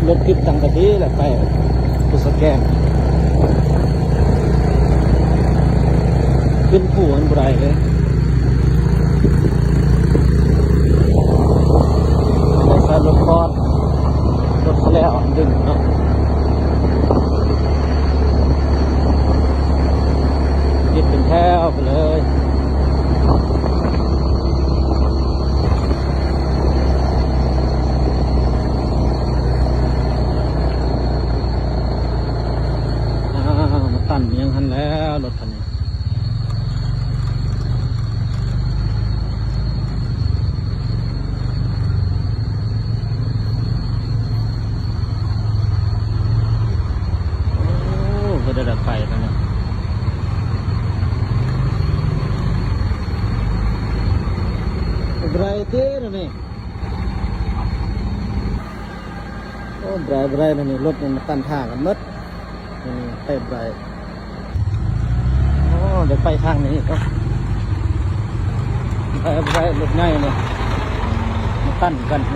ລົດຄິດຕັ້ງກະດີແຫຼະ ໄປພູສະແກນ ຂຶ້ນພູມັນບໍ່ໄດ້ເລີຍ ໄດ້ໃຊ້ລົດຄອນ ລົດສະແລວດຶງເນາະ ຕິດເປັນແຖວໄປເລີຍ. ອ້າວ ມາຕັນຫຍັງຫັ້ນແລ້ວ ລົດຄັນນີ້ ໂອ້ ເພິ່ນໄດ້ດັດໄຟແລ້ວເນາະ ເປັນໄປໄດ້ຕິແນວນີ້. ໂອ້ ບໍ່ໄດ້ ບໍ່ໄດ້ ແນວນີ້ລົດມັນມາຕັນທາງກັນໝົດ ແນວນີ້ໄປບໍ່ໄດ້ ໂອ້ ໄດ້ໄປທາງນີ້ເນາະ ໄປບໍ່ໄດ້ ລົດໃຫຍ່ນີ້ ມັນຕັນກັນ ເ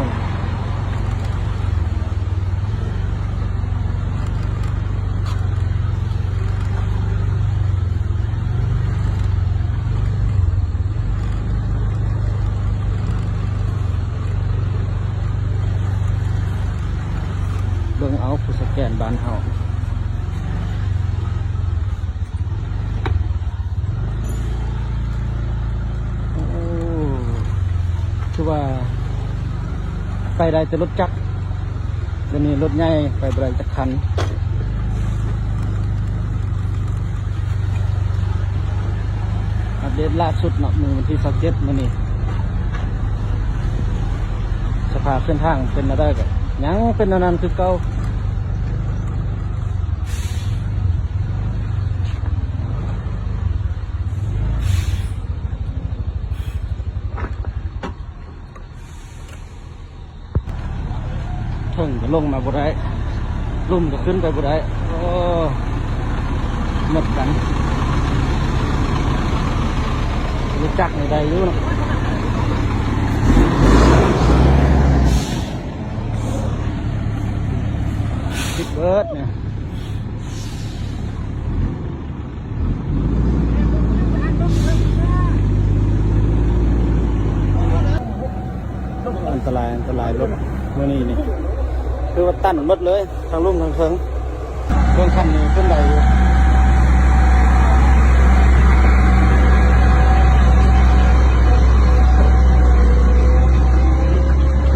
ບິ່ງເອົາ ພູສະແກນບ້ານເຮົາ ໂອ້ ຄືວ່າໄປໄດ້ແຕ່ລົດຈັກ ດຽວນີ້ລົດໃຫຍ່ໄປບໍ່ໄດ້ຈັກຄັນ. ອັບເດດລ່າສຸດເນາະ ມື້ວັນທີຊາວເຈັດ ມື້ນີ້ ສະພາບເສັ້ນທາງເປັນແນວໃດ ກະຍັງເປັນແນວນັ້ນຄືເກົ່າ. ເທິງກໍລົງມາບໍ່ໄດ້ ລຸ່ມກໍຂຶ້ນໄປບໍ່ໄດ້ ໂອ້ ໝົດກັນ ລົດຈັກນີ້ໄດ້ຢູ່ເນາະ ຕິດເບີດນີ້. ອັນຕະລາຍ ອັນຕະລາຍລົດມື້ນີ້ນີ້ ຄືວ່າຕັນໝົດເລີຍ ທັງລຸ່ມທັງເທິງ ເບິ່ງຄັນນີ້ຂຶ້ນໄດ້ຢູ່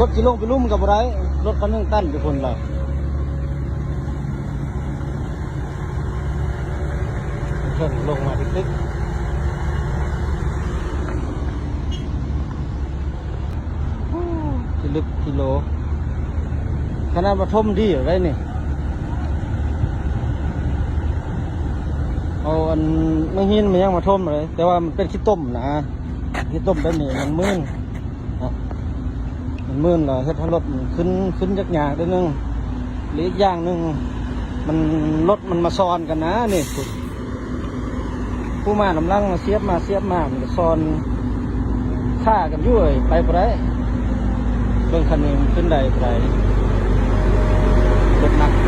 ລົດຊິລົງໄປລຸ່ມກໍບໍ່ໄດ້ ລົດຄັນໜຶ່ງຕັນຢູ່ພຸ້ນລະ. ເພິ່ນລົງມາຕິກໆ ໂອ້ ທີ່ລຶກທີ່ໂຫຼ ຂະໜາດວ່າຖົມດີຢູ່ໄດ໋ນີ້ ເອົາອັນໄມ້ຫີນໄມ້ຫຍັງມາຖົມເລີຍ ແຕ່ວ່າມັນເປັນຂີ້ຕົມນະ ຂີ້ຕົມແບບນີ້ມັນມື່ນ ເນາະ ມັນມື່ນແລ້ວເຮັດໃຫ້ລົດມັນຂຶ້ນ ຂຶ້ນຍາກໆ ໜ້ອຍໜຶ່ງ ແລະ ອີກຢ່າງໜຶ່ງ ມັນ ລົດມັນມາຊ້ອນກັນນະນີ້ ຜູ້ມານຳຫຼັງມາສຽບມາສຽບມາ ມັນກໍຊ້ອນຄາກັນຢູ່ ເອີຍ ໄປບໍ່ໄດ້ ເບິ່ງຄັນນີ້ມັນຂຶ້ນໄດ້ບໍ່ໄດ້ ລົດໜັກ.